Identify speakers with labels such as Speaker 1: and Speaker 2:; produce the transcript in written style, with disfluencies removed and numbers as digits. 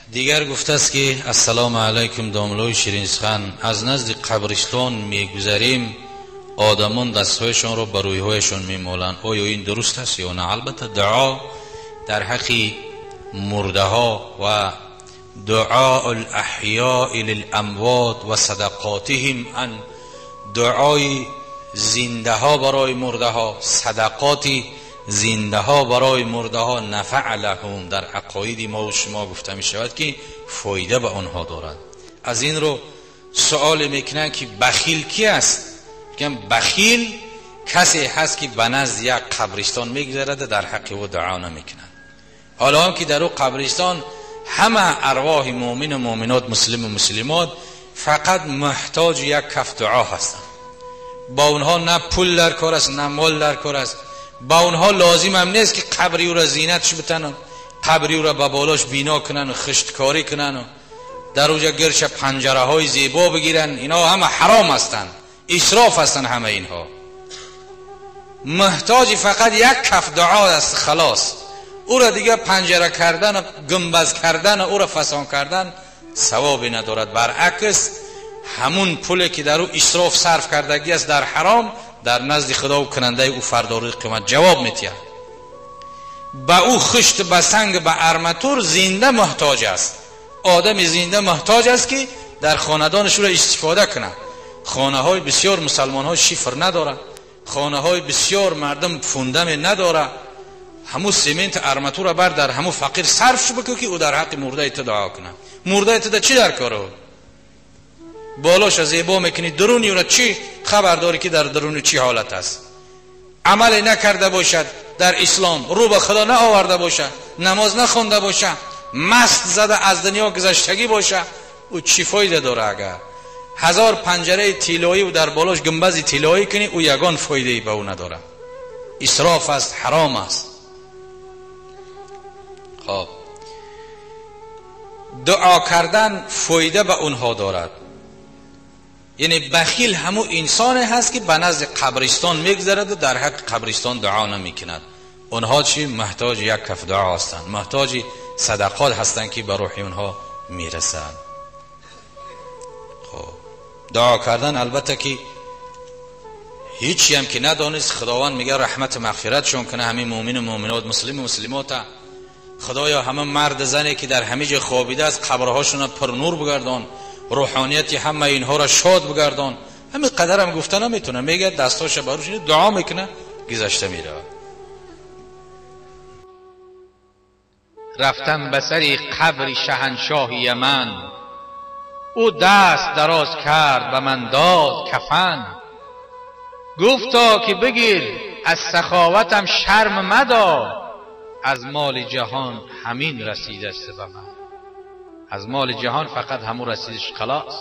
Speaker 1: Дигар гуфтааст ки ассалому алайкум домлои ширинсухан, аз назди қабристон мегузарем, одамон дастҳояшонро ба рӯйҳояшон мемоланд, оё ин дуруст аст ё на? Албатта дуо дар ҳаққи мурдаҳо ва дуои алаҳёи лиламвот ва садақотиҳим, ан дуои зиндаҳо барои мурдаҳо, садақоти зиндаҳо барои мурдаҳо нафъ лаҳум, дар ақоиди мо ва шумо гуфта мешавад ки фоида ба онҳо дорад. Аз ин рӯ суоле мекунанд ки бахил ки аст? Мегӯянд бахил касе ҳаст ки ба назди як қабристон мегузарад ва дар ҳаққи ӯ дуо намекунад. ҳоло он ки дар ӯ қабристон ҳама арвоҳи муъмин ва муъминот, муслим ва муслимот фақат муҳтоҷи як каф дуо ҳастанд. Ба онҳо на пул дар кор аст, на мол дар кор аст. Ба онҳо лозим ҳам нест ки қабри ӯро зинатш битананд, қабри ӯро ба болош бино кунанд, хишткорӣ кунанд, дар оҷа гирша панҷараҳои зебо бигиранд. Инҳо ҳама ҳаром ҳастанд, исроф ҳастанд ҳама инҳо. Муҳтоҷи фақат як каф дуо аст, халос. Ӯро дигар панҷара кардан, гумбаз кардан, ӯро фасон кардан савобе надорад. Баръакс ҳамун пуле ки дар ӯ исроф сарф кардагӣ аст дар ҳаром, дар назди худо кунандаи ӯ фардо рӯзи қиёмат ҷавоб медиҳад. Ба ӯ хишт, ба санг, ба арматур зинда муҳтоҷ аст. Одами зинда муҳтоҷ аст ки дар хонадонаш ӯро истифода кунад. Хонаҳои бисёр мусалмонҳо шифр надорад, хонаҳои бисёр мардум фундамент надорад. Ҳамун семент арматура бар дар ҳамун фақир сарф бикун ки ӯ дар ҳаққи мурдаи ту дуо кунад. Мурдаи ту да чӣ дар кор? Болоша зебо мекунӣ, дуруни ӯро чӣ хабар дорӣ ки дар дуруни чӣ ҳолат аст? Амале накарда бошад дар ислом, рӯ ба худо наоварда бошад, намоз нахонда бошад, маст зада аз дунё гузаштагӣ бошад, ӯ чӣ фоида дорад? Агар ҳазор панҷараи тиллоӣ ва дар болош гумбази тиллоӣ кунӣ, ӯ ягон фоидае ба ӯ надорад. Исроф аст, ҳаром аст. Хоб, дуо кардан фоида ба онҳо дорад. Яъне бахил ҳамун инсоне ҳаст ки ба назди қабристон мегузарад ва дар ҳаққи қабристон дуо намекунад. Онҳо чӣ? Муҳтоҷи як каф дуо ҳастанд, муҳтоҷи садақот ҳастанд ки ба рӯҳи онҳо мерасад. Хоб, дуо кардан албатта ки ҳичи ҳам ки надонист, худованд мегӯяд раҳмату мағфиратшон кунад ҳамин муъмину муъминот, муслиму муслимота. Худоё ҳама мард зане ки дар ҳамин ҷо хобидааст қабрҳошонро пурнур бигардон, рӯҳонияти ҳама инҳоро шод бигардон. Ҳамин қадарам гуфта наметавонад, мегӯяд дастҳоша барош дуо мекунад, гузашта меравад. Рафтам ба сари қабри шаҳаншоҳи Яман, ӯ даст дароз кард ба ман дод кафан. Гуфто ки бигир аз саховатам шарм мадор, аз моли ҷаҳон ҳамин расидаст ба ман. Аз моли ҷаҳон фақат ҳамун расидаш, халос.